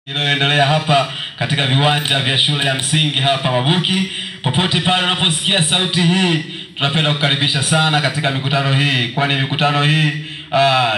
Inayoendelea hapa katika viwanja vya shule ya msingi hapa Mabuki. Popote pale unaposikia sauti hii, tunapenda kukaribisha sana katika mikutano hii, kwani mikutano hii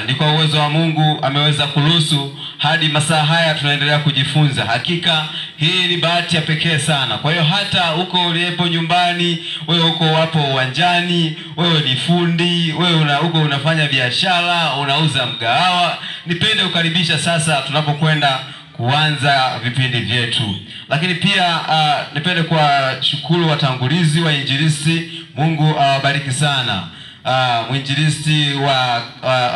ni kwa uwezo wa Mungu ameweza kuruhusu hadi masaa haya tunaendelea kujifunza. Hakika hii ni bahati ya pekee sana. Kwa hiyo hata huko ulipo nyumbani, wewe huko wapo uwanjani, wewe ni fundi, wewe huko unafanya biashara, unauza mgahawa, nipende kukaribisha sasa tunapokwenda kuanza vipindi vyetu. Lakini pia nipende kuwashukuru watangulizi wa injilisti. Mungu awabariki sana. Mwinjilisti wa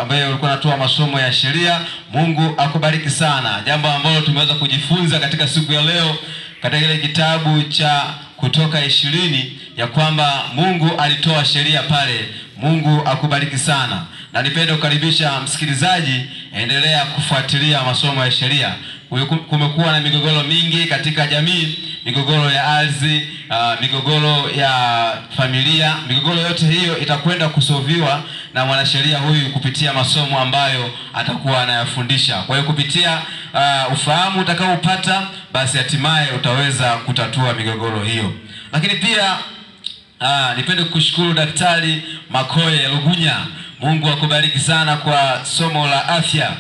ambaye ulikuwa anatoa masomo ya sheria, Mungu akubariki sana. Jambo ambalo tumeweza kujifunza katika siku ya leo katika ile kitabu cha Kutoka 20 ya kwamba Mungu alitoa sheria pale. Mungu akubariki sana. Na nipende kukaribisha msikilizaji, endelea kufuatilia masomo ya sheria. Kumekuwa na migogoro mingi katika jamii, migogoro ya ardhi, migogoro ya familia. Migogoro yote hiyo itakwenda kusoviwa na mwanasheria huyu kupitia masomo ambayo atakuwa anayafundisha. Kwa hiyo kupitia ufahamu utakaoupata, basi hatimaye utaweza kutatua migogoro hiyo. Lakini pia nipende kukushukuru Daktari Makoye Lugunya. Mungu akubariki sana kwa somo la afya.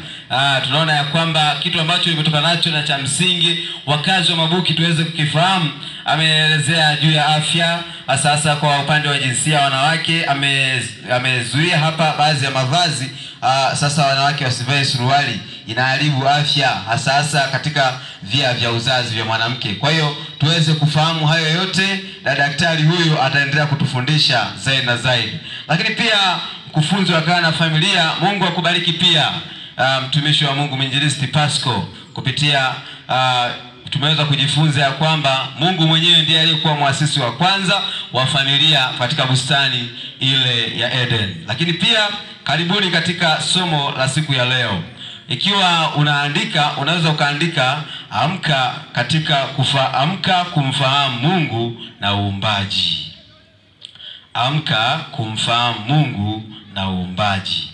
Tunaona ya kwamba kitu ambacho imetoka nacho na cha msingi wakazi wa Mabuki tuweze kukifahamu. Ameelezea juu ya afya, sasa kwa upande wa jinsia wanawake, amezuia hapa baadhi ya mavazi. Sasa wanawake wasivae suruali, inaharibu afya hasa katika via vya uzazi vya mwanamke. Kwa hiyo tuweze kufahamu hayo yote, na daktari huyu ataendelea kutufundisha zaidi na zaidi. Lakini pia mkufunzi wa kaya na familia, Mungu akubariki pia. Mtumishi wa Mungu Mwinjilisti Pasco, kupitia tumeweza kujifunza ya kwamba Mungu mwenyewe ndiye aliyekuwa muasisi wa kwanza wa familia katika bustani ile ya Eden. Lakini pia karibuni katika somo la siku ya leo. Ikiwa unaandika, unaweza ukaandika amka katika amka kumfahamu Mungu na uumbaji. Amka kumfahamu Mungu na uumbaji.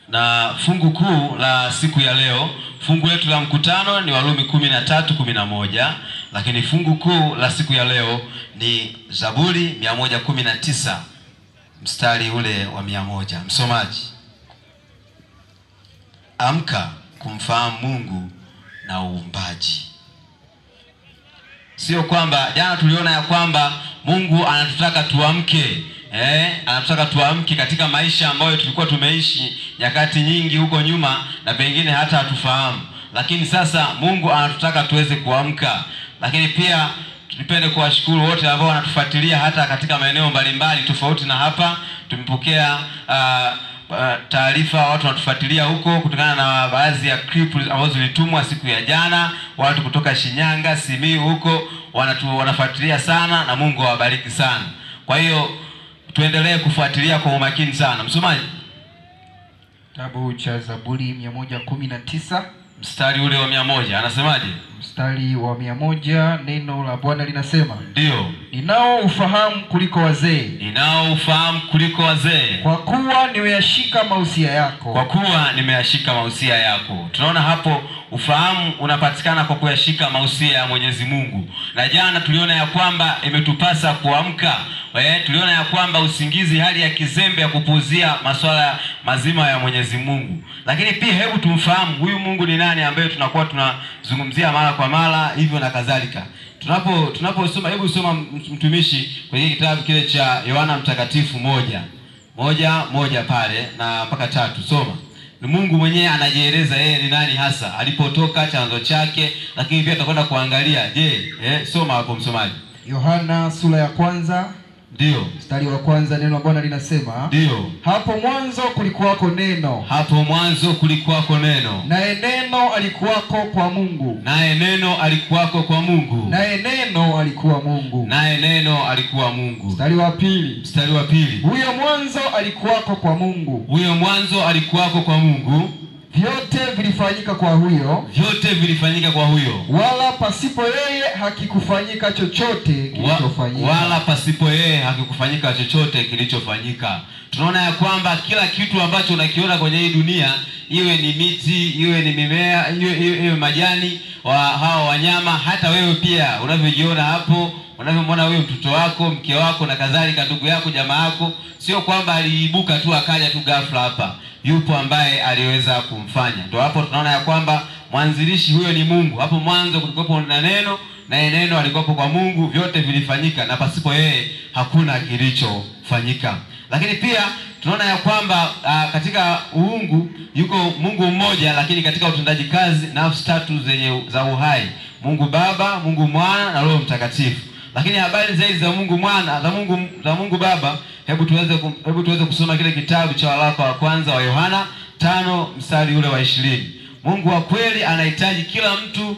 Na fungu kuu la siku ya leo, fungu letu la mkutano ni Warumi 13:11, lakini fungu kuu la siku ya leo ni Zaburi 119 mstari ule wa 100. Msomaji, amka kumfahamu Mungu na uumbaji. Sio kwamba jana tuliona ya kwamba Mungu anatutaka tuamke. Anataka tuamke katika maisha ambayo tulikuwa tumeishi nyakati nyingi huko nyuma na pengine hata hatufahamu. Lakini sasa Mungu anatutaka tuweze kuamka. Lakini pia tupende kuwashukuru wote ambao wanatufuatilia hata katika maeneo mbalimbali tofauti na hapa. Tumepokea taarifa, watu wanatufuatilia huko kutokana na baadhi ya clip ambazo zilitumwa siku ya jana. Watu kutoka Shinyanga, Simiyu huko wanafuatilia sana, na Mungu awabariki sana. Kwa hiyo tuendelee kufuatilia kwa umakini sana. Msomaji, kitabu cha Zaburi 119 mstari ule wa 100 anasemaje? Mstari wa 100, neno la Bwana linasema, ndio, ninao ufahamu kuliko wazee, ninao ufahamu kuliko wazee, kwa kuwa nimeyashika mausia yako, kwa kuwa nimeyashika mausia yako. Tunaona hapo ufahamu unapatikana kwa kuyashika mausia ya Mwenyezi Mungu. Na jana tuliona ya kwamba imetupasa kuamka. Tuliona ya kwamba usingizi, hali ya kizembe ya kupuuzia masuala mazima ya Mwenyezi Mungu. Lakini pia hebu tumfahamu huyu Mungu ni nani ambaye tunakuwa tunazungumzia mara kwa mara hivyo na kadhalika. Tunaposoma, hebu soma mtumishi kwenye kitabu kile cha Yohana Mtakatifu 1:1 pale na mpaka 3. Soma. Ni Mungu mwenyewe anajieleza yeye ni nani hasa, alipotoka, chanzo chake, lakini pia tutakwenda kuangalia. Je, soma hapo msomaji. Yohana sura ya 1, ndio, mstari wa 1, neno la Bwana linasema, ndio, hapo mwanzo kulikuwako neno, hapo mwanzo kulikuwako neno, naye neno alikuwako kwa Mungu, naye neno alikuwako kwa Mungu, naye neno alikuwa Mungu, naye neno alikuwa Mungu. Mstari wa 2, mstari wa 2, huyo mwanzo alikuwako kwa Mungu, huyo mwanzo alikuwako kwa Mungu. Vyote vilifanyika kwa huyo, vyote vilifanyika kwa huyo, wala pasipo yeye hakikufanyika chochote kilichofanyika. Wala pasipo yeye hakikufanyika chochote kilichofanyika. Tunaona ya kwamba kila kitu ambacho unakiona kwenye hii dunia, iwe ni miti, iwe ni mimea, iwe majani, hawa wanyama, hata wewe pia unavyojiona hapo, unavyomwona wewe mtoto wako, mke wako na kadhalika, ndugu yako, jamaa yako, sio kwamba aliibuka tu akaja tu ghafla hapa. Yupo ambaye aliweza kumfanya. Ndio hapo tunaona ya kwamba mwanzilishi huyo ni Mungu. Hapo mwanzo kulikuwepo na neno, na neno alikuwepo kwa Mungu, vyote vilifanyika na pasipo yeye hakuna kilichofanyika. Lakini pia tunaona ya kwamba katika uungu yuko Mungu mmoja, lakini katika utendaji kazi nafsi tatu zenye za uhai: Mungu Baba, Mungu Mwana na Roho Mtakatifu. Lakini habari zaidi za Mungu Mwana, za Mungu Baba, hebu tuweze kusoma kile kitabu cha waraka wa kwanza wa Yohana 5 mstari ule wa 20. Mungu wa kweli anahitaji kila mtu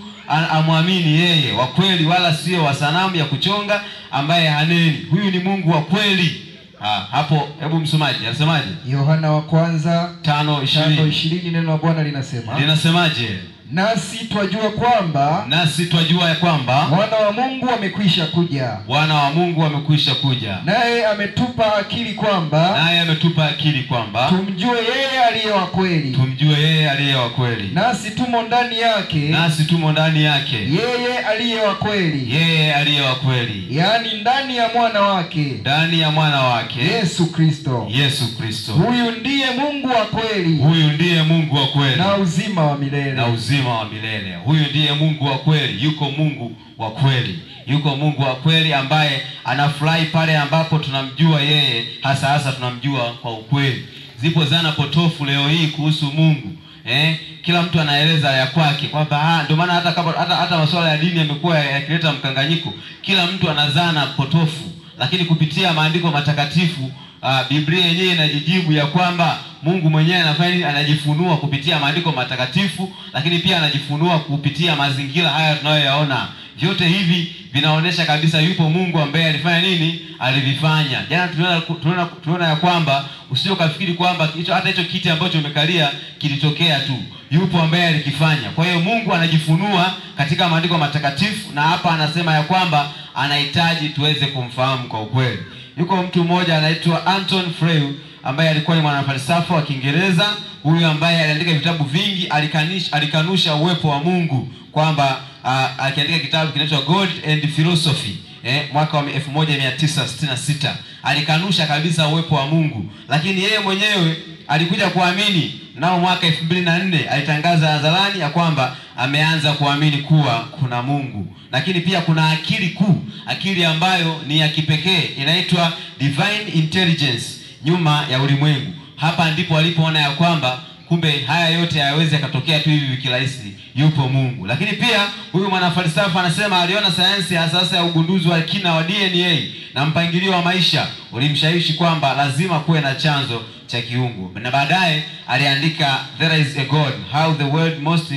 amwamini yeye, wa kweli wala sio wa sanamu ya kuchonga ambaye haneni. Huyu ni Mungu wa kweli. Hapo hebu msomaji, anasemaje? Yohana wa kwanza 5:20, neno la Bwana linasema. Linasemaje? Nasi twajua kwamba, nasi twajua ya kwamba Mwana wa Mungu amekwisha kuja. Bwana wa Mungu amekwisha kuja. Naye ametupa akili kwamba, naye ametupa akili kwamba tumjue yeye aliye wa kweli. Tumjue yeye aliye wa kweli. Nasi tumo ndani yake, nasi tumo ndani yake. Yeye aliye wa kweli, yeye aliye wa kweli. Yaani ndani ya mwana wake, ndani ya mwana wake Yesu Kristo. Yesu Kristo. Huyu ndiye Mungu wa kweli. Huyu ndiye Mungu wa kweli. Na uzima wa milele. Na uzima wa milele. Huyu ndiye Mungu wa kweli. Yuko Mungu wa kweli. Yuko Mungu wa kweli ambaye anafurahi pale ambapo tunamjua yeye, hasa hasa tunamjua kwa ukweli. Zipo zana potofu leo hii kuhusu Mungu. Kila mtu anaeleza ya kwake kwamba ndio maana hata masuala ya dini yamekuwa yakileta mkanganyiko. Kila mtu ana zana potofu, lakini kupitia maandiko matakatifu Biblia yenyewe inajijibu ya kwamba Mungu mwenyewe anafanya nini? Anajifunua kupitia maandiko matakatifu, lakini pia anajifunua kupitia mazingira haya tunayoyaona. Vyote hivi vinaonesha kabisa yupo Mungu ambaye alifanya nini? Alivifanya. Jana tunaona ya kwamba usije ukafikiri kwamba hata hicho kiti ambacho umekalia kilitokea tu. Yupo ambaye alikifanya. Kwa hiyo Mungu anajifunua katika maandiko matakatifu, na hapa anasema ya kwamba anahitaji tuweze kumfahamu kwa ukweli. Yuko mtu mmoja anaitwa Anton Frey ambaye alikuwa ni mwanafalsafa wa Kiingereza. Huyu ambaye aliandika vitabu vingi, alikanusha uwepo wa Mungu, kwamba akiandika kitabu kinaitwa God and Philosophy mwaka wa 1966 alikanusha kabisa uwepo wa Mungu, lakini yeye mwenyewe alikuja kuamini. Nao mwaka 2004 alitangaza hadharani ya kwamba ameanza kuamini kuwa kuna Mungu. Lakini pia kuna akili kuu, akili ambayo ni ya kipekee, inaitwa divine intelligence nyuma ya ulimwengu. Hapa ndipo alipoona ya kwamba kumbe haya yote hayawezi yakatokea tu hivi kirahisi, yupo Mungu. Lakini pia huyu mwanafalsafa anasema aliona sayansi hasa ya ugunduzi wa kina wa DNA na mpangilio wa maisha ulimshawishi kwamba lazima kuwe na chanzo cha kiungu. Na baadaye aliandika There is a God, How the World Most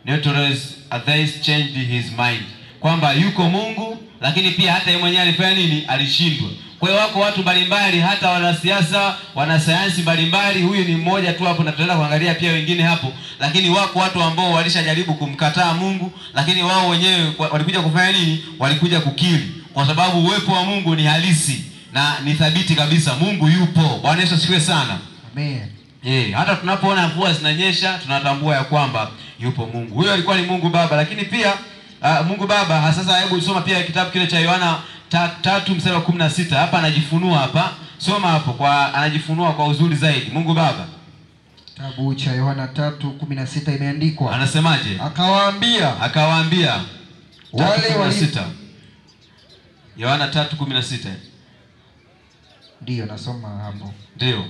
Notorious Atheist Changed His Mind, kwamba yuko Mungu, lakini pia hata yeye mwenyewe alifanya nini? Alishindwa. Kwa hiyo wako watu mbalimbali, hata wanasiasa, wanasayansi mbalimbali. Huyu ni mmoja tu hapo, na tutaenda kuangalia pia wengine hapo. Lakini wako watu ambao walishajaribu kumkataa Mungu, lakini wao wenyewe walikuja kufanya nini? Walikuja kukiri, kwa sababu uwepo wa Mungu ni halisi na ni thabiti kabisa. Mungu yupo. Bwana Yesu asifiwe sana. Amen. Hata tunapoona mvua zinanyesha tunatambua ya kwamba yupo Mungu. Huyo alikuwa ni Mungu Baba. Lakini pia Mungu Baba, sasa hebu soma pia kitabu kile cha Yohana 3:16. Hapa anajifunua hapa. Soma hapo, kwa anajifunua kwa uzuri zaidi. Mungu Baba. Kitabu cha Yohana 3:16 imeandikwa. Anasemaje? Akawaambia. Akawaambia wale wa Yohana 3:16. Ndio nasoma hapo. Ndio.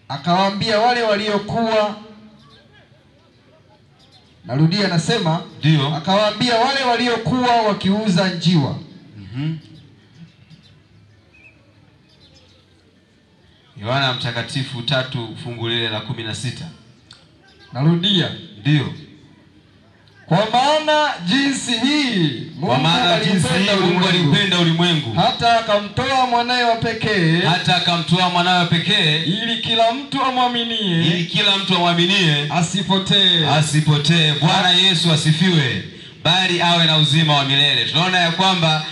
Akawaambia wale waliokuwa, narudia nasema, ndio. Akawaambia wale waliokuwa wakiuza njiwa. Yohana Mtakatifu 3:16. Narudia. Ndio. Kwa maana jinsi hii Mungu aliupenda ulimwengu hata akamtoa mwanawe wa pekee, hata akamtoa mwanawe wa pekee, ili kila mtu amwaminie, ili kila mtu amwaminie asipotee, asipotee. Bwana Yesu asifiwe, bali awe na uzima wa milele. Tunaona ya kwamba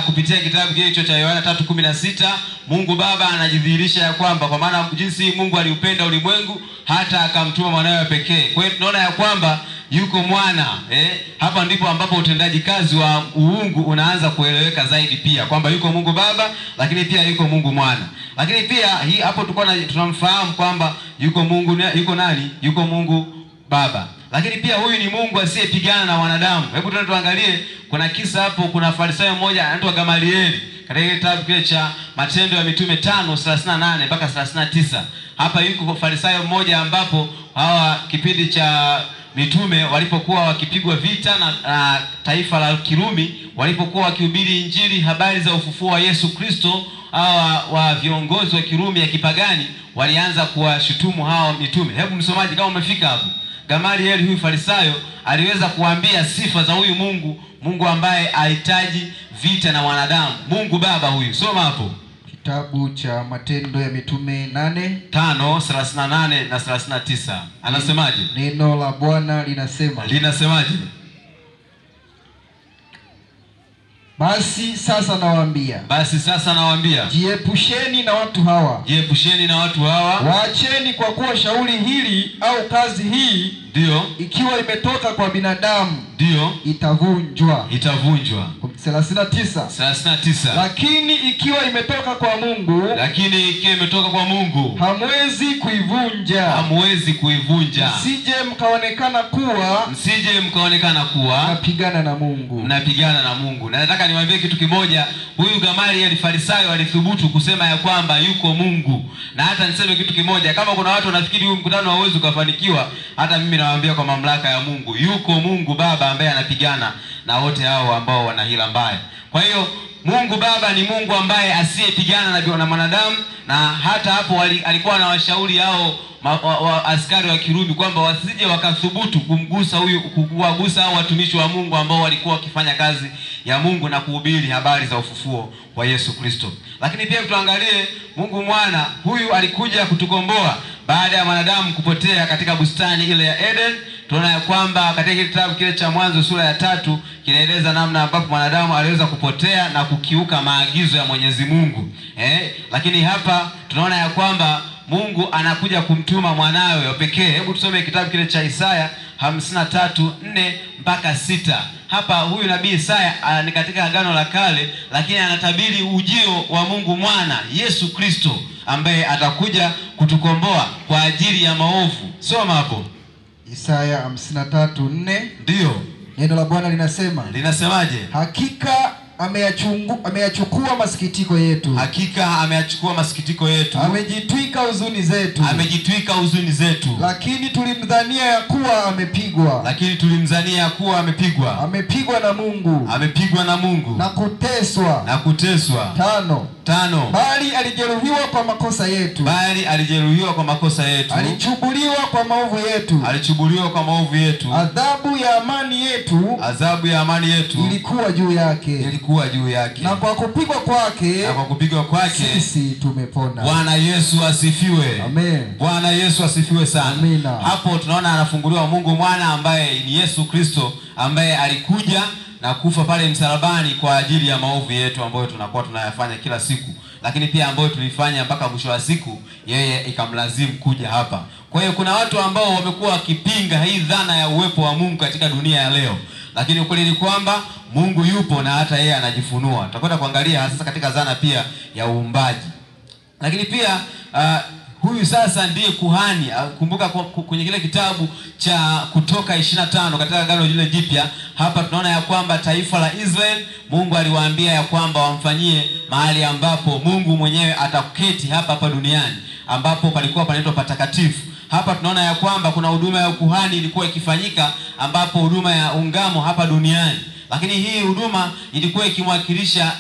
kupitia kitabu kile cha Yohana 3:16 Mungu Baba anajidhihirisha ya kwamba kwa maana jinsi Mungu aliupenda ulimwengu hata akamtuma mwanawe pekee. Kwa hiyo tunaona ya kwamba yuko mwana. Hapa ndipo ambapo utendaji kazi wa uungu unaanza kueleweka zaidi pia, kwamba yuko Mungu Baba lakini pia yuko Mungu Mwana. Lakini pia hii hapo tulikuwa tunamfahamu kwamba yuko Mungu, yuko nani? Yuko Mungu Baba. Lakini pia huyu ni Mungu asiyepigana na wanadamu. Hebu tuangalie, kuna kisa hapo, kuna Farisayo mmoja anaitwa Gamalieli katika kitabu kile cha Matendo ya Mitume 5:38 mpaka 39. Hapa yuko Farisayo mmoja ambapo hawa kipindi cha mitume walipokuwa wakipigwa vita na taifa la Kirumi, walipokuwa wakihubiri Injili habari za ufufuo wa Yesu Kristo, hawa wa viongozi wa Kirumi ya kipagani walianza kuwashutumu hawa mitume. Hebu msomaji, kama umefika hapo, Gamalieli huyu Farisayo aliweza kuambia sifa za huyu Mungu, Mungu ambaye hahitaji vita na wanadamu, Mungu Baba huyu. Soma hapo kitabu cha Matendo ya Mitume 5:38 na 39. Anasemaje? Neno la Bwana linasema. Linasemaje? Basi sasa nawaambia, basi sasa nawaambia, jiepusheni na watu hawa, jiepusheni na watu hawa, waacheni, kwa kuwa shauri hili au kazi hii, ndio, ikiwa imetoka kwa binadamu, ndio, itavunjwa, itavunjwa. 39. 39. Lakini ikiwa imetoka kwa Mungu, lakini ikiwa imetoka kwa Mungu, hamwezi kuivunja, hamwezi kuivunja, msije mkaonekana kuwa, msije mkaonekana kuwa mnapigana na Mungu, mnapigana na Mungu. Na nataka niwaambie kitu kimoja, huyu Gamalieli Farisayo alithubutu kusema ya kwamba yuko Mungu. Na hata niseme kitu kimoja, kama kuna watu wanafikiri huu mkutano hauwezi ukafanikiwa, hata mimi nawaambia kwa mamlaka ya Mungu, yuko Mungu Baba ambaye anapigana na wote hao ambao wana hila mbaya. Kwa hiyo Mungu Baba ni Mungu ambaye asiyepigana na mwanadamu. Na hata hapo alikuwa anawashauri hao askari wa Kirumi kwamba wasije wakathubutu kumgusa huyu, kuwagusa hao watumishi wa Mungu ambao walikuwa wakifanya kazi ya Mungu na kuhubiri habari za ufufuo wa Yesu Kristo. Lakini pia tuangalie Mungu Mwana huyu alikuja kutukomboa baada ya mwanadamu kupotea katika bustani ile ya Eden. Tunaona ya kwamba katika kitabu kile cha Mwanzo sura ya 3 kinaeleza namna ambapo mwanadamu aliweza kupotea na kukiuka maagizo ya Mwenyezi Mungu. Lakini hapa tunaona ya kwamba Mungu anakuja kumtuma mwanawe wa pekee. Hebu tusome kitabu kile cha Isaya 53:4 mpaka 6. Hapa huyu nabii Isaya ni katika Agano la Kale, lakini anatabiri ujio wa Mungu Mwana Yesu Kristo ambaye atakuja kutukomboa kwa ajili ya maovu. Soma hapo Isaya 53:4. Ndio. Neno la Bwana linasema. Linasemaje? Hakika ameyachukua masikitiko yetu, hakika ameyachukua masikitiko yetu, amejitwika huzuni zetu, amejitwika huzuni zetu, lakini tulimdhania ya kuwa amepigwa, lakini tulimdhania kuwa amepigwa, amepigwa na Mungu, amepigwa na Mungu na kuteswa, na kuteswa. 5. Bali alijeruhiwa kwa makosa yetu, bali alijeruhiwa kwa makosa yetu, alichubuliwa kwa maovu yetu, alichubuliwa kwa maovu yetu, adhabu ya amani yetu, adhabu ya amani yetu ilikuwa juu yake, ilikuwa juu yake, na kwa kupigwa kwake, na kwa kupigwa kwake sisi tumepona. Bwana Yesu asifiwe. Amen. Bwana Yesu asifiwe sana. Amina. Hapo tunaona anafunguliwa Mungu Mwana ambaye ni Yesu Kristo, ambaye alikuja na kufa pale msalabani kwa ajili ya maovu yetu ambayo tunakuwa tunayafanya kila siku, lakini pia ambayo tulifanya mpaka mwisho wa siku yeye ikamlazimu kuja hapa. Kwa hiyo kuna watu ambao wamekuwa wakipinga hii dhana ya uwepo wa Mungu katika dunia ya leo, lakini ukweli ni kwamba Mungu yupo na hata yeye anajifunua. Tutakwenda kuangalia sasa katika dhana pia ya uumbaji. Lakini pia huyu sasa ndiye kuhani. Kumbuka kwenye kile kitabu cha Kutoka 25 katika Agano lile Jipya, hapa tunaona ya kwamba taifa la Israel Mungu aliwaambia ya kwamba wamfanyie mahali ambapo Mungu mwenyewe ataketi hapa hapa duniani, ambapo palikuwa panaitwa patakatifu. Hapa tunaona ya kwamba kuna huduma ya ukuhani ilikuwa ikifanyika, ambapo huduma ya ungamo hapa duniani. Lakini hii huduma ilikuwa ikimwakilisha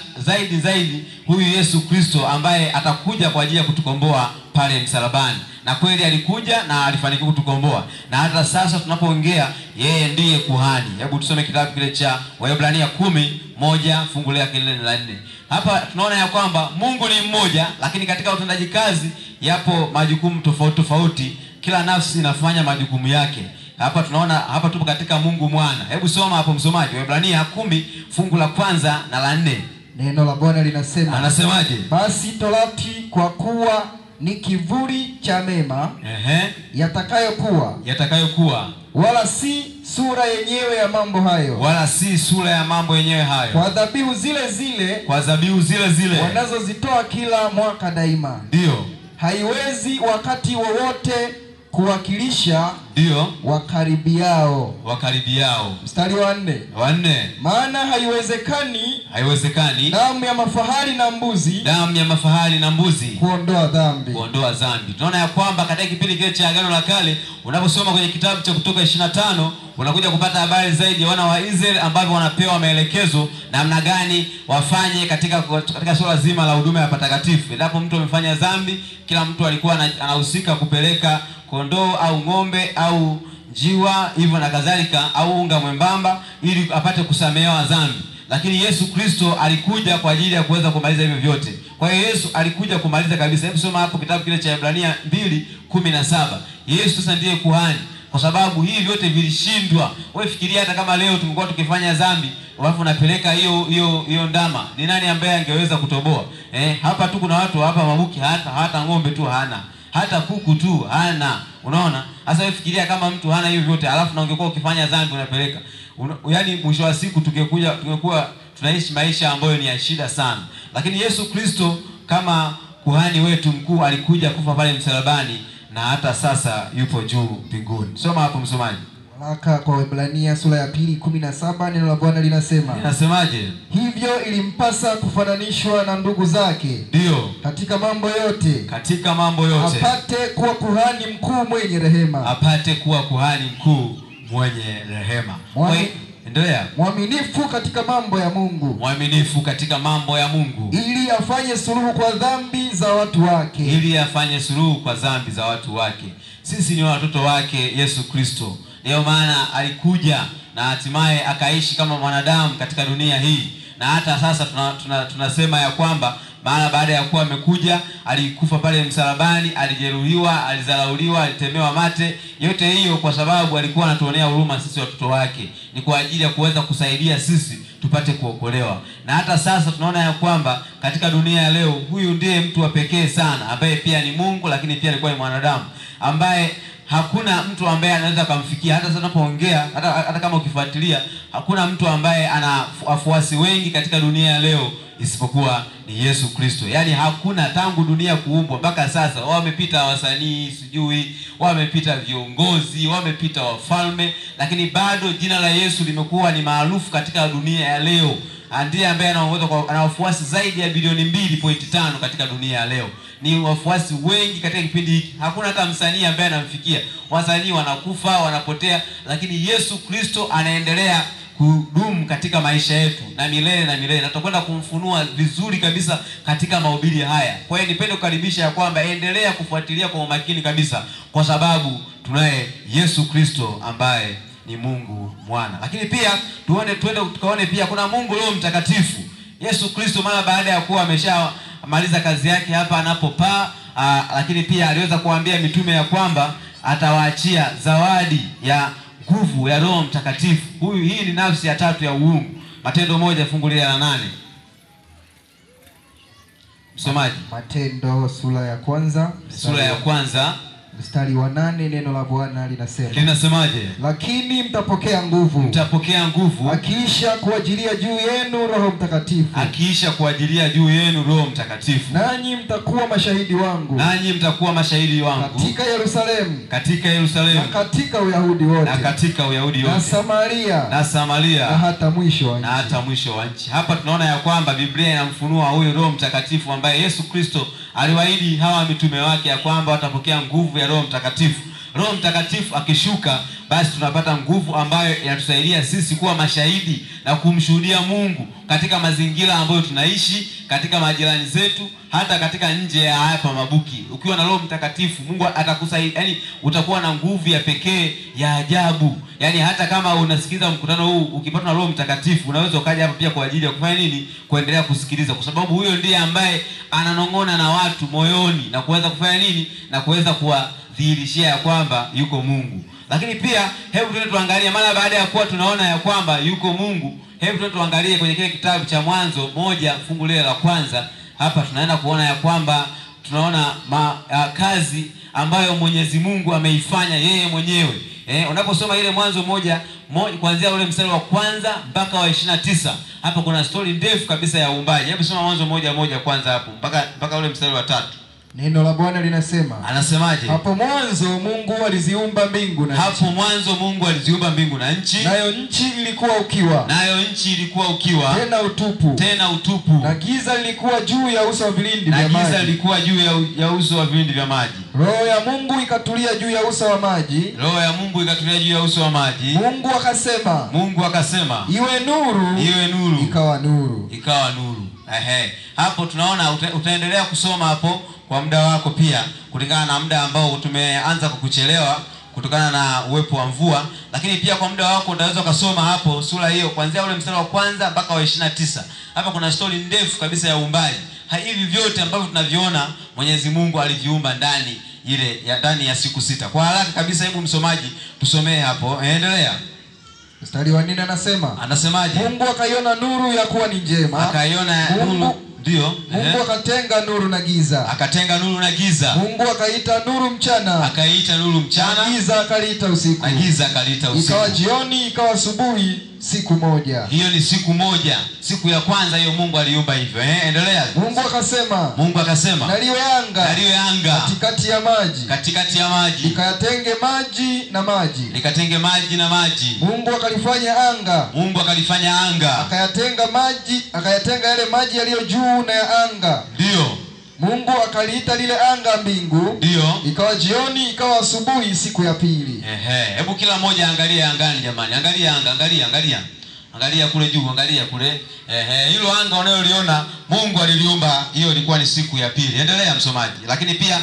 zaidi huyu Yesu Kristo ambaye atakuja kwa ajili ya kutukomboa pale msalabani. Na kweli alikuja na alifanikiwa kutukomboa. Na hata sasa tunapoongea yeye ndiye kuhani. Hebu tusome kitabu kile cha Waebrania 10:1 fungu lake lile la 4. Hapa tunaona ya kwamba Mungu ni mmoja, lakini katika utendaji kazi yapo majukumu tofauti tofauti. Kila nafsi inafanya majukumu yake. Hapa tunaona, hapa tupo katika Mungu Mwana. Hebu soma hapo msomaji, Waebrania 10 fungu la 1 na la 4. Neno la Bwana linasema. Anasemaje? Basi torati kwa kuwa ni kivuli cha mema yatakayokuwa, wala si sura yenyewe ya mambo hayo, wala si sura ya mambo yenyewe hayo, kwa dhabihu zile zile, kwa dhabihu zile zile wanazozitoa kila mwaka daima, ndio haiwezi wakati wowote kuwakilisha, ndio wakaribiao, wakaribiao. Mstari wa 4. Maana haiwezekani, haiwezekani damu ya mafahali na mbuzi, damu ya mafahali na mbuzi kuondoa dhambi, kuondoa dhambi. Tunaona ya kwamba katika kipindi kile cha Agano la Kale, unaposoma kwenye kitabu cha Kutoka 25 unakuja kupata habari zaidi ya wana wa Israeli ambao wanapewa maelekezo namna gani wafanye katika swala zima la huduma ya patakatifu. Endapo mtu amefanya dhambi, kila mtu alikuwa anahusika kupeleka kondoo au ng'ombe au njiwa hivyo na kadhalika, au unga mwembamba ili apate kusamehewa dhambi. Lakini Yesu Kristo alikuja kwa ajili ya kuweza kumaliza hivyo vyote. Kwa hiyo Yesu alikuja kumaliza kabisa. Hebu soma hapo kitabu kile cha Ibrania 2:17. Yesu sasa ndiye kuhani, kwa sababu hivi vyote vilishindwa. Wewe fikiria, hata kama leo tungekuwa tukifanya dhambi alafu unapeleka hiyo ndama, ni nani ambaye angeweza kutoboa? Hapa tu kuna watu hapa Mabuki hata ng'ombe tu hana, hata kuku tu hana. Unaona? Sasa wewe fikiria kama mtu hana hiyo vyote, alafu na ungekuwa ukifanya dhambi unapeleka. Yaani mwisho wa siku tungekuwa tunaishi maisha ambayo ni ya shida sana. Lakini Yesu Kristo kama kuhani wetu mkuu alikuja kufa pale msalabani, na hata sasa yupo juu mbinguni. Soma hapo msomaji. Waraka kwa Waebrania sura ya 2:17, neno la Bwana linasema. Linasemaje? Hivyo ilimpasa kufananishwa na ndugu zake, ndio, katika mambo yote, katika mambo yote, apate kuwa kuhani mkuu mwenye rehema, apate kuwa kuhani mkuu mwenye rehema. Endelea. Mwaminifu katika mambo ya Mungu, mwaminifu katika mambo ya Mungu, ili afanye suluhu kwa dhambi za watu wake, ili afanye suluhu kwa dhambi za watu wake. Sisi ni watoto wake Yesu Kristo. Ndio maana alikuja na hatimaye akaishi kama mwanadamu katika dunia hii. Na hata sasa tunasema ya kwamba maana baada ya kuwa amekuja, alikufa pale msalabani, alijeruhiwa, alizalauliwa, alitemewa mate. Yote hiyo kwa sababu alikuwa anatuonea huruma sisi watoto wake. Ni kwa ajili ya kuweza kusaidia sisi tupate kuokolewa. Na hata sasa tunaona ya kwamba katika dunia ya leo huyu ndiye mtu wa pekee sana ambaye pia ni Mungu, lakini pia alikuwa ni mwanadamu, ambaye hakuna mtu ambaye anaweza kumfikia. Hata sasa tunapoongea, hata kama ukifuatilia, hakuna mtu ambaye ana wafuasi wengi katika dunia ya leo isipokuwa ni Yesu Kristo. Yaani hakuna, tangu dunia kuumbwa mpaka sasa, wamepita wasanii, sijui wamepita viongozi, wamepita wafalme, lakini bado jina la Yesu limekuwa ni maarufu katika dunia ya leo. Ndiye ambaye anaongoza kwa ana wafuasi zaidi ya bilioni 2.5 katika dunia ya leo. Ni wafuasi wengi katika kipindi hiki. Hakuna hata msanii ambaye anamfikia. Wasanii wanakufa, wanapotea, lakini Yesu Kristo anaendelea kudumu katika maisha yetu na milele na milele. Na tutakwenda kumfunua vizuri kabisa katika mahubiri haya. Kwa hiyo nipende kukaribisha ya kwamba endelea kufuatilia kwa umakini kabisa, kwa sababu tunaye Yesu Kristo ambaye ni Mungu Mwana. Lakini pia tuone, tuende tukaone pia kuna Mungu Roho Mtakatifu. Yesu Kristo mara baada ya kuwa ameshamaliza kazi yake hapa anapopaa, lakini pia aliweza kuambia mitume ya kwamba atawaachia zawadi ya nguvu ya Roho Mtakatifu. Hii ni nafsi ya tatu ya uungu. Matendo 1:8. Msomaji. Matendo sura ya kwanza, sura ya kwanza mstari wa 8, neno la Bwana linasema. Linasemaje? Lakini mtapokea nguvu, mtapokea nguvu, akiisha kuajilia juu yenu Roho Mtakatifu, akiisha kuajilia juu yenu Roho Mtakatifu, nanyi mtakuwa mashahidi wangu, nanyi mtakuwa mashahidi wangu katika Yerusalemu, katika Yerusalemu, na katika Uyahudi wote, na katika Uyahudi wote, na Samaria, na Samaria, na hata mwisho wa nchi, na hata mwisho wa nchi. Hapa tunaona ya kwamba Biblia inamfunua huyo Roho Mtakatifu ambaye Yesu Kristo aliwaahidi hawa mitume wake ya kwamba watapokea nguvu ya Roho Mtakatifu. Roho Mtakatifu akishuka, basi tunapata nguvu ambayo inatusaidia sisi kuwa mashahidi na kumshuhudia Mungu katika mazingira ambayo tunaishi, katika majirani zetu, hata katika nje ya hapa Mabuki. Ukiwa na Roho Mtakatifu, Mungu atakusaidia, yani utakuwa na nguvu ya pekee ya ajabu. Yani hata kama unasikiza mkutano huu, ukipata na Roho Mtakatifu unaweza ukaja hapa pia kwa ajili ya kufanya nini? Kuendelea kusikiliza, kwa sababu huyo ndiye ambaye ananong'ona na watu moyoni na kuweza kufanya nini? Na kuweza kuwadhihirishia ya kwamba yuko Mungu. Lakini pia hebu tuende tuangalie, mara baada ya kuwa tunaona ya kwamba yuko Mungu, hebu tuende tuangalie kwenye kile kitabu cha Mwanzo 1 fungu lile la kwanza. Hapa tunaenda kuona ya kwamba tunaona kazi ambayo Mwenyezi Mungu ameifanya yeye mwenyewe. Unaposoma ile Mwanzo 1 kuanzia ule mstari wa kwanza mpaka wa 29, hapa kuna story ndefu kabisa ya uumbaji. Hebu soma Mwanzo 1:1 kwanza hapo mpaka ule mstari wa 3. Neno la Bwana linasema. Anasemaje? Hapo mwanzo Mungu aliziumba mbingu na nchi. Hapo mwanzo Mungu aliziumba mbingu na nchi. Nayo nchi ilikuwa ukiwa. Nayo nchi ilikuwa ukiwa. Tena utupu. Tena utupu. Na giza lilikuwa juu ya uso wa vilindi vya maji. Na giza lilikuwa juu ya uso wa vilindi vya maji. Roho ya Mungu ikatulia juu ya uso wa maji. Roho ya Mungu ikatulia juu ya uso wa maji. Mungu akasema. Mungu akasema, iwe nuru. Iwe nuru. Ikawa nuru. Ikawa nuru. Ehe. Hapo tunaona utaendelea kusoma hapo kwa muda wako pia, kulingana na muda ambao tumeanza kukuchelewa kutokana na uwepo wa mvua, lakini pia kwa muda wako utaweza kusoma hapo sura hiyo kuanzia ule mstari wa kwanza mpaka wa 29. Hapa kuna story ndefu kabisa ya uumbaji. Hivi vyote ambavyo tunaviona Mwenyezi Mungu aliviumba ndani ile ya ndani ya siku 6. Kwa haraka kabisa, hebu msomaji tusomee hapo. Endelea. Mstari wa 4 anasema. Anasemaje? Mungu akaiona nuru ya kuwa ni njema. Akaiona nuru. Ndio. Mungu akatenga nuru na giza. Akatenga nuru na giza. Mungu akaita nuru mchana. Akaita nuru mchana. Na giza akaliita usiku. Na giza akaliita usiku. Ikawa jioni, ikawa asubuhi, siku moja. Hiyo ni siku moja. Siku ya kwanza hiyo Mungu aliumba hivyo. Endelea. Mungu akasema. Mungu akasema. Na liwe anga. Na liwe anga. Katikati ya maji. Katikati ya maji. Likayatenge maji na maji. Likatenge maji na maji. Mungu akalifanya anga. Mungu akalifanya anga. Akayatenga maji, akayatenga yale maji yaliyo juu na ya anga. Ndio. Mungu akaliita lile anga mbingu. Ndio. Ikawa jioni, ikawa asubuhi, siku ya pili. Ehe, hebu kila mmoja angalie angani jamani. Angalia anga, angalia, angalia. Angalia kule juu, angalia kule. Ehe, hilo anga unayoliona Mungu aliliumba, hiyo ilikuwa ni siku ya pili. Endelea msomaji. Lakini pia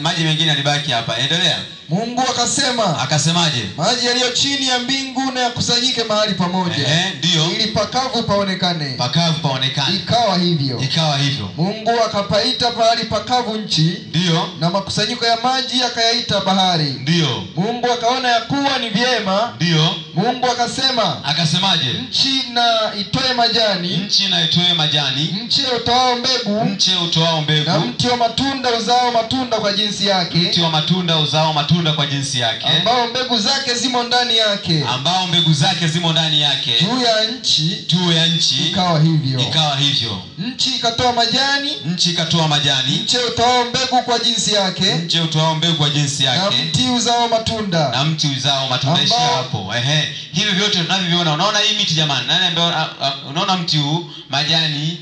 maji mengine yalibaki hapa. Endelea. Mungu akasema. Akasemaje? Maji yaliyo chini ya mbingu na yakusanyike mahali pamoja. Ndio. Ili pakavu paonekane. Pakavu paonekane. Ikawa hivyo. Ikawa hivyo. Mungu akapaita pahali pakavu nchi. Ndio. Na makusanyiko ya maji akayaita bahari. Ndio. Mungu akaona ya kuwa ni vyema. Ndio. Mungu akasema. Akasemaje? Nchi na itoe majani. Nchi na itoe majani. Mche utoao mbegu. Mche utoao mbegu. Na mti wa matunda uzao matunda kwa jinsi yake. Mti wa matunda uzao matunda kwa jinsi yake. Ambao mbegu zake zimo ndani yake. Ambao mbegu zake zimo ndani yake. Juu ya nchi. Juu ya nchi. Ikawa hivyo. Ikawa hivyo. Nchi ikatoa majani. Nchi ikatoa majani. Mche utoao mbegu kwa jinsi yake. Mche utoao mbegu kwa jinsi yake. Na mti uzao matunda. Na mti uzao matunda. Ishia hapo. Ehe. Hivi vyote tunavyoviona. Unaona hii miti jamani? Nani ambaye unaona mti huu majani,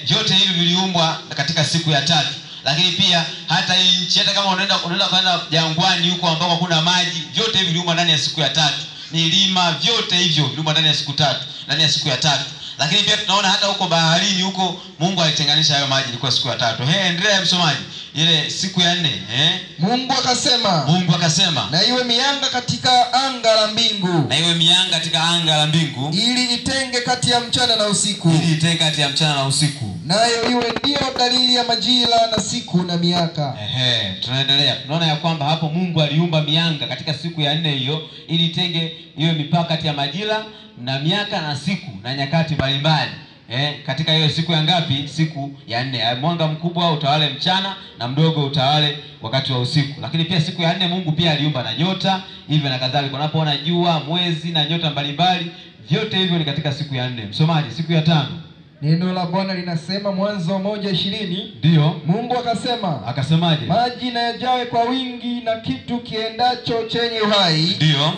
vyote hivi viliumbwa katika siku ya tatu. Lakini pia hata hii nchi, hata kama unaenda kwenda jangwani huko ambako hakuna maji, vyote hivi viliumbwa ndani ya siku ya tatu. Milima vyote hivyo viliumbwa ndani ya siku tatu, ndani ya siku ya tatu. Lakini pia tunaona hata huko baharini huko Mungu alitenganisha hayo maji, ilikuwa siku ya tatu. Endelea msomaji. Ile siku ya nne, Mungu akasema. Mungu akasema. Na iwe mianga katika anga la mbingu. Na iwe mianga katika anga la mbingu. Ili itenge kati ya mchana na usiku. Ili itenge kati ya mchana na usiku. Nayo iwe ndio dalili ya majira na siku na miaka. Ehe, tunaendelea. Tunaona ya kwamba hapo Mungu aliumba mianga katika siku ya nne hiyo ili itenge iwe mipaka kati ya majira na miaka na siku na nyakati mbalimbali. Katika hiyo siku ya ngapi? Siku ya nne. Mwanga mkubwa utawale mchana na mdogo utawale wakati wa usiku. Lakini pia siku ya nne Mungu pia aliumba na nyota hivyo na kadhalika. Unapoona jua, mwezi na nyota mbalimbali, vyote hivyo ni katika siku ya nne. Msomaji, siku ya tano. Neno la Bwana linasema Mwanzo 1:20. Ndio. Mungu akasema. Akasemaje? Maji na yajawe kwa wingi na kitu kiendacho chenye uhai. Ndio.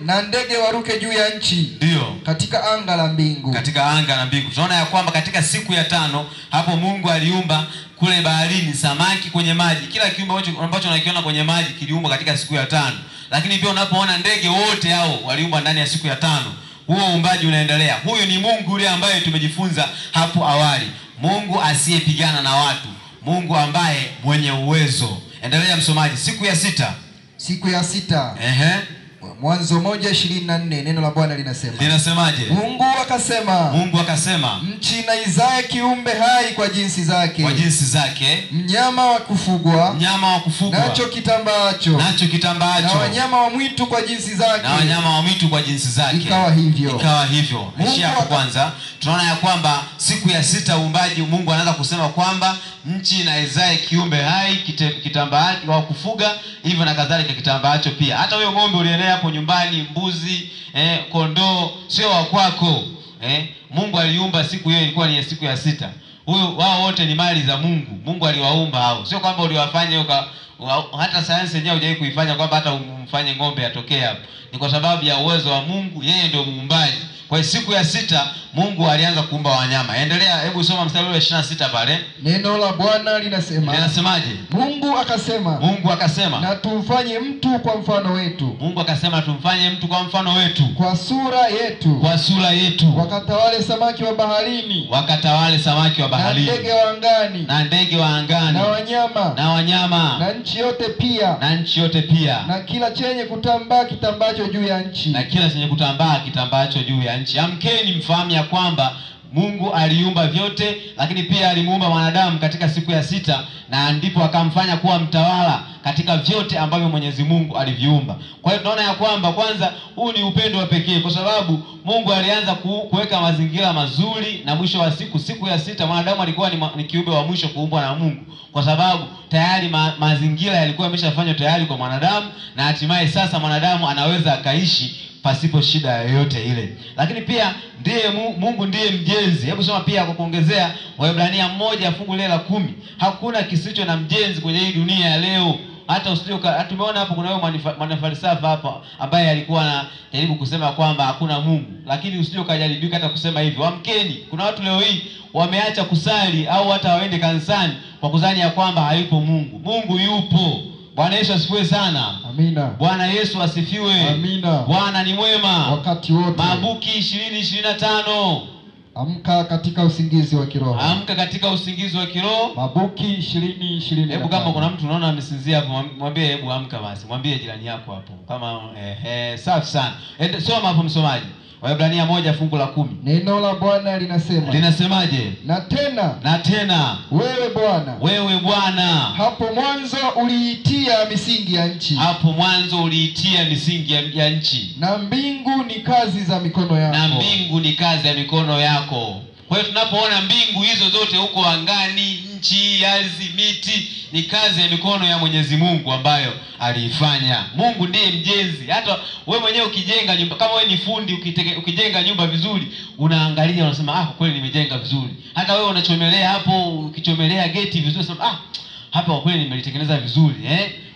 Na ndege waruke juu ya nchi. Ndio. Katika anga la mbingu. Katika anga la mbingu. Tunaona ya kwamba katika siku ya tano hapo Mungu aliumba kule baharini samaki kwenye maji. Kila kiumbe ambacho unakiona kwenye maji kiliumbwa katika siku ya tano. Lakini pia unapoona ndege wote hao waliumbwa ndani ya siku ya tano. Huo uumbaji unaendelea. Huyu ni Mungu yule ambaye tumejifunza hapo awali. Mungu asiyepigana na watu. Mungu ambaye mwenye uwezo. Endelea msomaji. Siku ya sita. Siku ya sita. Mwanzo 1:24 neno la Bwana linasema. Linasemaje? Mungu akasema. Mungu akasema, nchi na izae kiumbe hai kwa jinsi zake. Kwa jinsi zake. Mnyama wa kufugwa. Mnyama wa kufugwa. Nacho kitambaacho. Nacho kitambaacho. Na wanyama wa mwitu kwa jinsi zake. Na wanyama wa mwitu kwa jinsi zake. Ikawa hivyo. Ikawa hivyo. Ishia hapo kwanza. Tunaona ya kwamba siku ya sita uumbaji Mungu anaanza kusema kwamba nchi na izae kiumbe hai kitambaacho wa kufuga hivyo na kadhalika kitambaacho pia. Hata huyo ng'ombe ulienea hapo nyumbani, mbuzi, kondoo, sio wa kwako. Mungu aliumba siku hiyo, ilikuwa ni siku ya sita. Huyo wao wote ni mali za Mungu. Mungu aliwaumba hao. Sio kwamba uliwafanya hata sayansi yenyewe hujawahi kuifanya kwamba hata umfanye ng'ombe atokee hapo. Ni kwa sababu ya uwezo wa Mungu, yeye ndio muumbaji. Kwa siku ya sita Mungu alianza kuumba wanyama. Endelea, hebu soma mstari wa 26 pale. Neno la Bwana linasema. Linasemaje? Mungu akasema. Mungu akasema, na tumfanye mtu kwa mfano wetu. Mungu akasema tumfanye mtu kwa mfano wetu. Kwa sura yetu. Kwa sura yetu. Wakatawale samaki wa baharini. Wakatawale samaki wa baharini. Na ndege wa angani. Na ndege wa angani. Na wanyama. Na wanyama. Na nchi yote pia. Na nchi yote pia. Na kila chenye kutambaa kitambacho juu ya nchi. Na kila chenye kutambaa kitambacho juu ya nchi. Amkeni mfahamu ya kwamba Mungu aliumba vyote, lakini pia alimuumba mwanadamu katika siku ya sita, na ndipo akamfanya kuwa mtawala katika vyote ambavyo Mwenyezi Mungu aliviumba. Kwa hiyo tunaona ya kwamba kwanza huu ni upendo wa pekee, kwa sababu Mungu alianza kuweka mazingira mazuri, na mwisho wa siku, siku ya sita, mwanadamu alikuwa ni kiumbe wa mwisho kuumbwa na Mungu, kwa sababu tayari mazingira yalikuwa yameshafanywa tayari kwa mwanadamu, na hatimaye sasa mwanadamu anaweza akaishi pasipo shida yoyote ile. Lakini pia ndiye Mungu ndiye mjenzi. Hebu soma pia kwa kuongezea Waebrania 1:10. Hakuna kisicho na mjenzi kwenye hii dunia ya leo. Hata usije, tumeona hapo kuna yule mwanafalsafa hapa ambaye alikuwa anajaribu kusema kwamba hakuna Mungu. Lakini usije ukajaribika hata kusema hivyo. Amkeni. Kuna watu leo hii wameacha kusali au hata waende kanisani kwa kudhani ya kwamba hayupo Mungu. Mungu yupo. Bwana Yesu asifiwe sana. Amina. Bwana Yesu asifiwe. Amina. Bwana ni mwema wakati wote. Mabuki 20:25. Amka katika usingizi wa kiroho. Amka katika usingizi wa kiroho. Mabuki 20:25. Hebu kama kuna mtu unaona amesinzia hapo, mwambie hebu amka basi. Mwambie jirani yako hapo. Kama safi sana. Soma hapo msomaji. Waebrania 1:10. Neno la Bwana linasema. Linasemaje? Na tena. Na tena. Wewe Bwana. Wewe Bwana. Hapo mwanzo uliitia misingi ya nchi. Hapo mwanzo uliitia misingi ya nchi. Na mbingu ni kazi za mikono yako. Na mbingu ni kazi ya mikono yako. Kwa hiyo tunapoona mbingu hizo zote huko angani, nchi, ardhi, miti, ni kazi ya mikono ya Mwenyezi Mungu ambayo aliifanya. Mungu ndiye mjenzi. Hata wewe mwenyewe ukijenga nyumba, kama wewe ni fundi ukijenga nyumba vizuri, unaangalia unasema ah, kweli nimejenga vizuri. Hata wewe unachomelea hapo, ukichomelea geti vizuri unasema ah, hapa kwa kweli nimelitengeneza vizuri,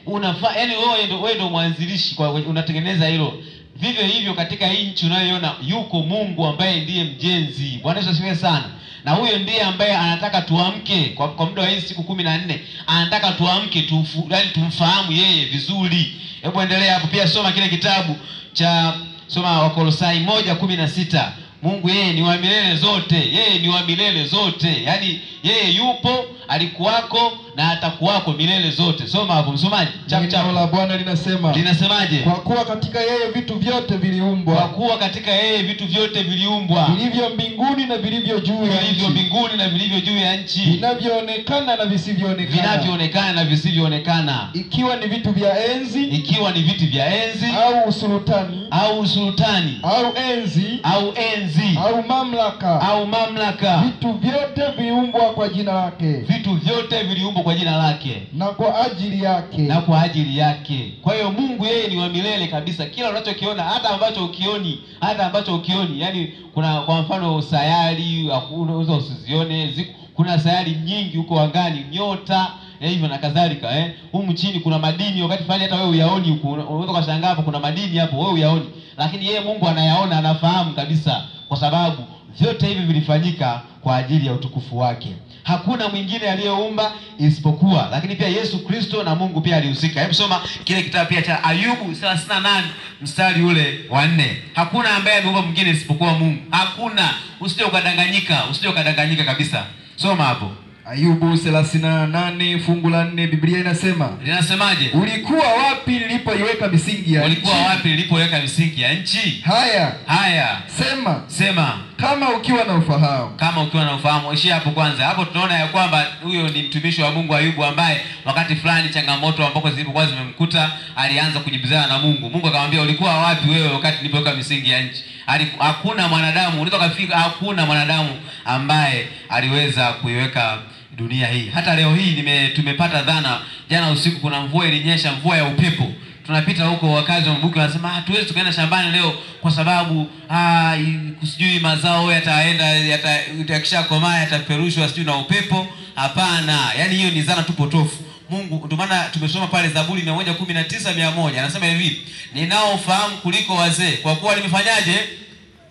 Unafaa, yani wewe ndio mwanzilishi kwa unatengeneza hilo. Vivyo hivyo katika hii nchi unayoiona yuko Mungu ambaye ndiye mjenzi. Bwana Yesu asifiwe sana. Na huyo ndiye ambaye anataka tuamke kwa muda wa hizi siku 14. Anataka tuamke yaani tumfahamu yeye vizuri. Hebu endelea hapo pia, soma kile kitabu cha soma Wakolosai 1:16. Mungu yeye ni wa milele zote. Yeye ni wa milele zote. Yaani yeye yupo, alikuwako na atakuwako milele zote. Soma hapo msomaji. Chap chap. Neno la Bwana linasema. Linasemaje? Kwa kuwa katika yeye vitu vyote viliumbwa. Kwa kuwa katika yeye vitu vyote viliumbwa. Vilivyo mbinguni na vilivyo juu ya nchi. Vilivyo mbinguni na vilivyo juu ya nchi. Vinavyoonekana na visivyoonekana. Vinavyoonekana na visivyoonekana. Ikiwa ni vitu vya enzi. Ikiwa ni vitu vya enzi. Au usultani. Au usultani. Au enzi. Au enzi. Au mamlaka. Au mamlaka. Vitu vyote viliumbwa kwa jina lake. Vitu vyote viliumbwa kwa jina lake. Na kwa ajili yake. Na kwa ajili yake. Kwa hiyo Mungu yeye ni wa milele kabisa. Kila unachokiona, hata ambacho ukioni, hata ambacho ukioni, yani kuna kwa mfano sayari unaweza usizione, kuna sayari nyingi huko angani, nyota, hivyo na kadhalika. Humu chini kuna madini, wakati fulani hata wewe uyaoni huku, unaweza kushangaa hapo kuna madini hapo wewe uyaoni, lakini yeye Mungu anayaona, anafahamu kabisa, kwa sababu vyote hivi vilifanyika kwa ajili ya utukufu wake. Hakuna mwingine aliyeumba isipokuwa, lakini pia Yesu Kristo na Mungu pia alihusika. Hebu soma kile kitabu pia cha Ayubu 38 mstari ule wa 4. Hakuna ambaye ameumba mwingine isipokuwa Mungu. Hakuna. Usije ukadanganyika, usije ukadanganyika kabisa. Soma hapo. Ayubu 38 fungu la 4, Biblia inasema. Linasemaje? Ulikuwa wapi nilipoiweka misingi ya nchi? Ulikuwa wapi nilipoweka misingi ya nchi? Haya. Haya. Sema. Sema. Kama ukiwa na ufahamu. Kama ukiwa na ufahamu. Ishia hapo kwanza. Hapo tunaona ya kwamba huyo ni mtumishi wa Mungu Ayubu, ambaye wakati fulani changamoto ambako zilipokuwa zimemkuta alianza kujibizana na Mungu. Mungu akamwambia ulikuwa wapi wewe wakati nilipoweka misingi ya nchi? Hakuna mwanadamu, unaweza kufika, hakuna mwanadamu ambaye aliweza kuiweka dunia hii. Hata leo hii tumepata dhana. Jana usiku kuna mvua ilinyesha, mvua ya upepo. Tunapita huko, wakazi wa Mbuki wanasema hatuwezi tukaenda shambani leo kwa sababu sijui mazao yataenda yatakishakomaa yataperushwa sijui na upepo. Hapana, yani hiyo ni dhana tu potofu. Mungu, ndio maana tumesoma pale Zaburi 119 100, anasema hivi, ninao ufahamu kuliko wazee, kwa kuwa nimefanyaje?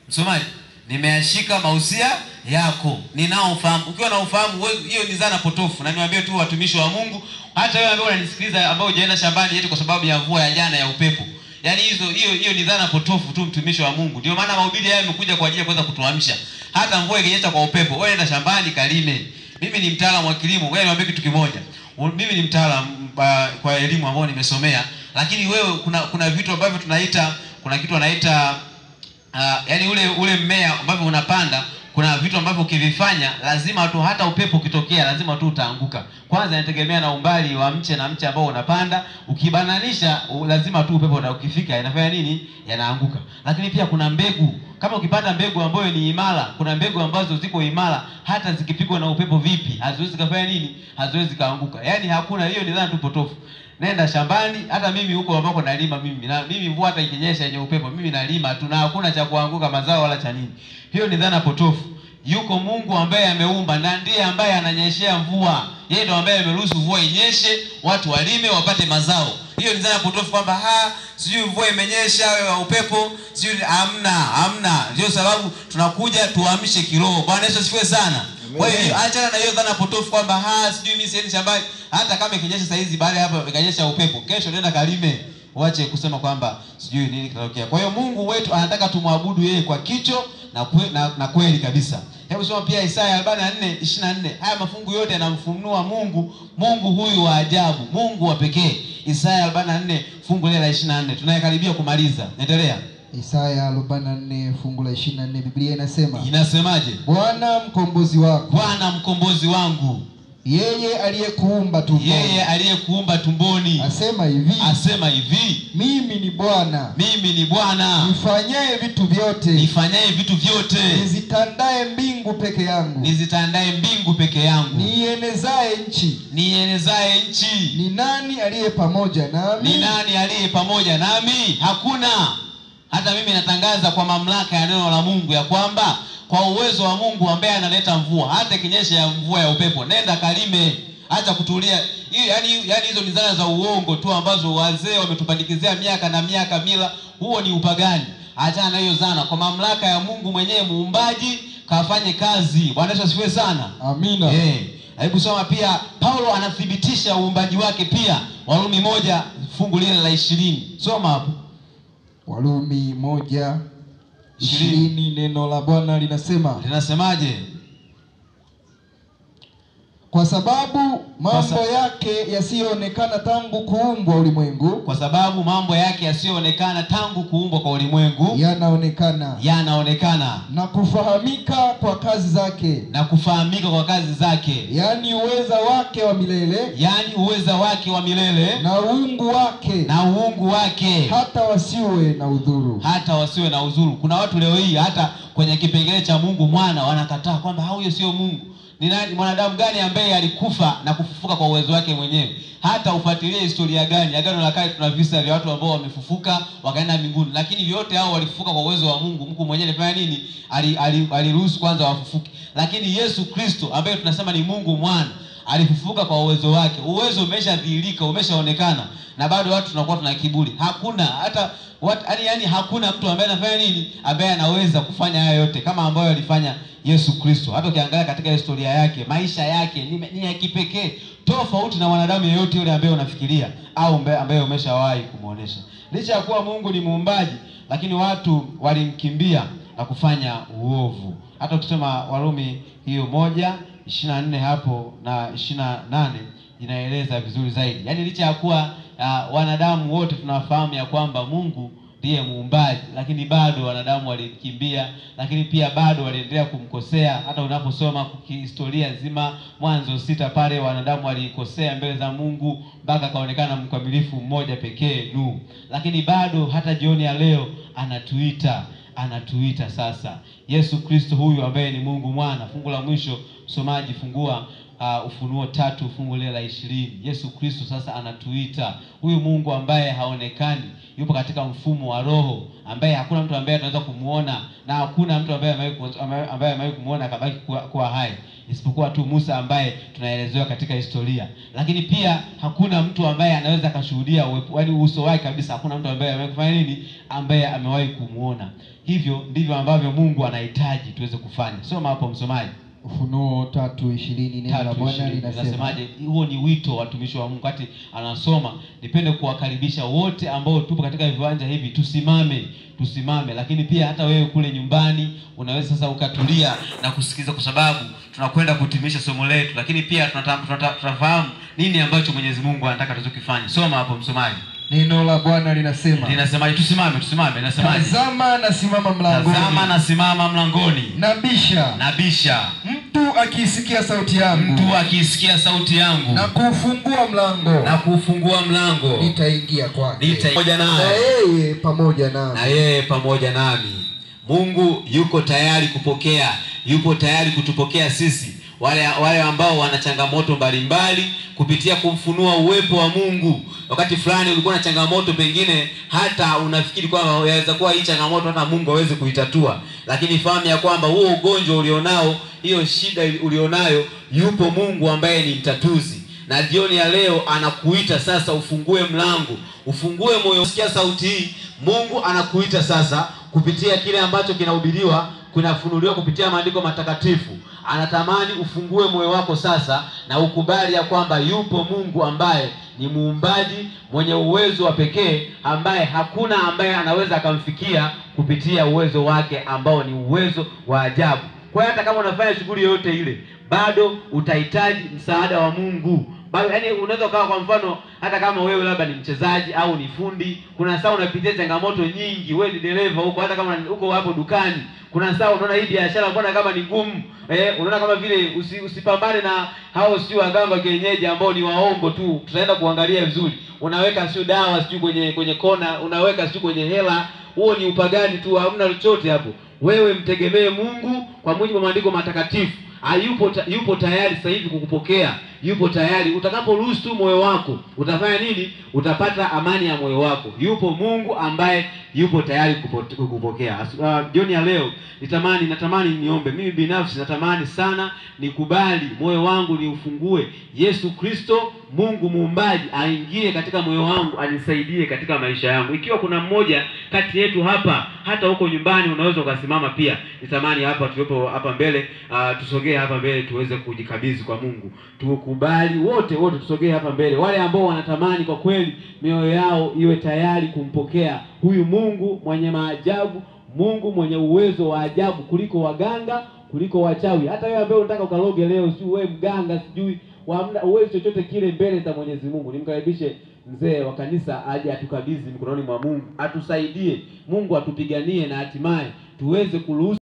Msomaji, nimeashika mausia yako. Ninao ufahamu. Ukiwa na ufahamu, hiyo ni dhana potofu. Na niwaambie tu watumishi wa Mungu, hata wewe ambaye unanisikiliza ambao hujaenda shambani yetu kwa sababu ya mvua ya jana ya upepo, yaani hiyo ni dhana potofu tu, mtumishi wa Mungu. Ndio maana mahubiri haya yamekuja kwa ajili ya kuweza kutuamsha. Hata mvua ikinyesha kwa upepo, wewe nenda shambani kalime. Mimi ni mtaalamu wa kilimo, wewe niwaambie kitu kimoja. Mimi ni mtaalamu kwa elimu ambayo nimesomea, lakini wewe kuna vitu ambavyo tunaita, kuna kitu wanaita yaani ule mmea ambavyo unapanda, kuna vitu ambavyo ukivifanya lazima tu hata upepo ukitokea lazima tu utaanguka. Kwanza inategemea na umbali wa mche na mche ambao unapanda, ukibananisha lazima tu upepo na ukifika inafanya nini? Yanaanguka. Lakini pia kuna mbegu. Kama ukipanda mbegu ambayo ni imara, kuna mbegu ambazo ziko imara hata zikipigwa na upepo vipi haziwezi kufanya nini? Haziwezi kaanguka. Yaani hakuna, hiyo ni dhana tu potofu. Nenda shambani, hata mimi huko ambako nalima mimi, na mimi mvua hata ikinyesha yenye upepo mimi nalima tu, na hakuna cha kuanguka mazao wala cha nini. Hiyo ni dhana potofu. Yuko Mungu ambaye ameumba na ndiye ambaye ananyeshea mvua. Yeye ndo ambaye ameruhusu mvua inyeshe, watu walime wapate mazao. Hiyo ni dhana potofu kwamba sijui mvua imenyesha wewe upepo, sijui hamna. Ndio sababu tunakuja tuamshe kiroho. Bwana Yesu asifiwe sana. Kwa hiyo achana na hiyo dhana potofu kwamba sijui mimi siendi shambani. Hata kama ikinyesha saa hizi baada hapa ikanyesha upepo, kesho nenda kalime. Uache kusema kwamba sijui nini kitatokea. Kwa hiyo Mungu wetu anataka tumwabudu yeye kwa kicho na kweli kabisa. Hebu soma pia Isaya 44:24. Haya mafungu yote yanamfunua Mungu, Mungu huyu wa ajabu, Mungu wa pekee. Isaya 44 fungu la 24. Tunayekaribia kumaliza. Endelea. Isaya 44 fungu la 24, Biblia inasema. Inasemaje? Bwana mkombozi wako. Bwana mkombozi wangu. Yeye aliyekuumba tumboni. Yeye aliyekuumba tumboni. Asema hivi. Asema hivi. Mimi ni Bwana. Mimi ni Bwana. Nifanyaye vitu vyote. Nifanyaye vitu vyote. Nizitandae mbingu peke yangu. Nizitandae mbingu peke yangu. Nienezae nchi. Nienezae nchi. Ni nani aliye pamoja nami? Ni nani aliye pamoja nami? Hakuna. Hata mimi natangaza kwa mamlaka ya neno la Mungu ya kwamba kwa uwezo wa Mungu ambaye analeta mvua, hata ikinyesha ya mvua ya upepo, nenda kalime, acha kutulia. Yaani hizo ni zana za uongo tu ambazo wazee wametupandikizia miaka na miaka mila. Huo ni upagani. Achana na hiyo zana. Kwa mamlaka ya Mungu mwenyewe muumbaji kafanye kazi. Bwana Yesu asifiwe sana. Amina. Hebu soma pia Paulo anathibitisha uumbaji wake pia, Warumi 1 fungu lile la 20. Soma hapo. Warumi 1:20, neno la Bwana linasema. Linasemaje? Kwa sababu mambo yake yasiyoonekana tangu kuumbwa ulimwengu, kwa sababu mambo yake yasiyoonekana tangu kuumbwa kwa ulimwengu yanaonekana, yanaonekana na kufahamika kwa kazi zake, na kufahamika kwa kazi zake, yani uweza wake wa milele, yani uweza wake wa milele na uungu wake, na uungu wake, hata wasiwe na udhuru, hata wasiwe na udhuru. Kuna watu leo hii hata kwenye kipengele cha Mungu mwana wanakataa kwamba huyo sio Mungu. Ni nani, mwanadamu gani ambaye alikufa na kufufuka kwa uwezo wake mwenyewe? Hata ufuatilie historia gani, Agano la Kale tuna visa vya watu ambao wamefufuka wakaenda mbinguni, lakini vyote hao walifufuka kwa uwezo wa Mungu. Mungu mwenyewe alifanya nini? Aliruhusu kwanza wafufuke. Lakini Yesu Kristo ambaye tunasema ni Mungu mwana Alifufuka kwa uwezo wake. Uwezo umeshadhihirika, umeshaonekana, na bado watu tunakuwa tuna kiburi. Hakuna hata yani hakuna mtu ambaye anafanya nini, ambaye anaweza kufanya haya yote kama ambayo alifanya Yesu Kristo. Hata ukiangalia katika historia yake, maisha yake ni ya kipekee, tofauti na wanadamu yeyote yule ambaye unafikiria au ambaye umeshawahi kumuonesha. Licha ya kuwa Mungu ni muumbaji, lakini watu walimkimbia na kufanya uovu. Hata ukisoma Warumi hiyo 1:24 hapo na 28 inaeleza vizuri zaidi. Yaani licha ya kuwa wanadamu wote tunafahamu ya kwamba Mungu ndiye muumbaji, lakini bado wanadamu walimkimbia, lakini pia bado waliendelea kumkosea. Hata unaposoma historia nzima Mwanzo 6 pale, wanadamu walikosea mbele za Mungu mpaka kaonekana mkamilifu mmoja pekee, Nuhu. Lakini bado hata jioni ya leo anatuita sasa. Yesu Kristo huyu ambaye ni Mungu Mwana. Fungu la mwisho msomaji, fungua Ufunuo 3 fungu la 20. Yesu Kristo sasa anatuita. Huyu Mungu ambaye haonekani, yupo katika mfumo wa roho, ambaye hakuna mtu ambaye anaweza kumuona, na hakuna mtu ambaye amewahi kumuona akabaki kuwa hai, isipokuwa tu Musa ambaye tunaelezewa katika historia. Lakini pia hakuna mtu ambaye anaweza kashuhudia uwepo, yani uso wake kabisa. Hakuna mtu ambaye amewahi kufanya nini, ambaye amewahi kumuona. Hivyo ndivyo ambavyo Mungu anahitaji tuweze kufanya. Soma hapo msomaji. Ufunuo 3:20, neno la Bwana linasemaje? Huo ni wito wa watumishi wa Mungu. Wakati anasoma, nipende kuwakaribisha wote ambao tupo katika viwanja hivi, tusimame. Lakini pia hata wewe kule nyumbani unaweza sasa ukatulia na kusikiza, kwa sababu tunakwenda kutimisha somo letu, lakini pia tunafahamu nini ambacho Mwenyezi Mungu anataka tuweze. Soma hapo msomaji. Neno la Bwana linasema. Linasemaje? Tusimame. Linasemaje? Tazama nasimama mlangoni. Tazama nasimama mlangoni. Nabisha. Mtu akisikia sauti yangu. Mtu akisikia sauti yangu. Na kufungua mlango. Nitaingia kwake. Nitaingia naye. Na yeye pamoja nami. Na yeye pamoja nami. Mungu yuko tayari kupokea, yupo tayari kutupokea sisi wale ambao wana changamoto mbalimbali, kupitia kumfunua uwepo wa Mungu. Wakati fulani ulikuwa na changamoto, pengine hata unafikiri kwamba yaweza kuwa hii changamoto hata Mungu hawezi kuitatua, lakini fahamu ya kwamba huo ugonjwa ulionao, hiyo shida ulionayo, yupo Mungu ambaye ni mtatuzi. Na jioni ya leo anakuita sasa ufungue mlango, ufungue moyo. Sikia sauti hii, Mungu anakuita sasa kupitia kile ambacho kinahubiriwa, kunafunuliwa kupitia maandiko matakatifu. Anatamani ufungue moyo wako sasa na ukubali ya kwamba yupo Mungu ambaye ni muumbaji mwenye uwezo wa pekee, ambaye hakuna ambaye anaweza akamfikia kupitia uwezo wake ambao ni uwezo wa ajabu. Kwa hiyo hata kama unafanya shughuli yoyote ile, bado utahitaji msaada wa Mungu. Bado yani unaweza ukawa, kwa mfano, hata kama wewe labda ni mchezaji au ni fundi, kuna saa unapitia changamoto nyingi, wewe ni dereva huko, hata kama uko hapo dukani, kuna saa unaona hii biashara mbona kama ni ngumu, unaona kama vile usipambane na hao sio waganga kienyeji ambao ni waongo tu. Tutaenda kuangalia vizuri. Unaweka sio dawa sio kwenye kona, unaweka sio kwenye hela, huo ni upagani tu, hamna chochote hapo. Wewe mtegemee Mungu kwa mujibu wa maandiko matakatifu. Yupo tayari sasa hivi kukupokea. Yupo tayari. Utakaporuhusu moyo wako, utafanya nini? Utapata amani ya moyo wako. Yupo Mungu ambaye yupo tayari kukupokea. Jioni ya leo natamani niombe. Mimi binafsi natamani sana nikubali moyo wangu niufungue. Yesu Kristo Mungu muumbaji aingie katika moyo wangu, anisaidie katika maisha yangu. Ikiwa kuna mmoja kati yetu hapa, hata huko nyumbani unaweza ukasimama pia. Nitamani hapa tuwepo hapa mbele, tusogee hapa mbele tuweze kujikabidhi kwa Mungu. Tukubali wote tusogee hapa mbele. Wale ambao wanatamani kwa kweli mioyo yao iwe tayari kumpokea huyu Mungu mwenye maajabu, Mungu mwenye uwezo wa ajabu kuliko waganga, kuliko wachawi. Hata wewe ambaye unataka ukaloge leo, si wewe mganga, sijui uwezo chochote kile mbele za Mwenyezi Mungu. Nimkaribishe mzee wa kanisa aje atukabidhi mikononi mwa Mungu, atusaidie Mungu, atupiganie na hatimaye tuweze kuruhusu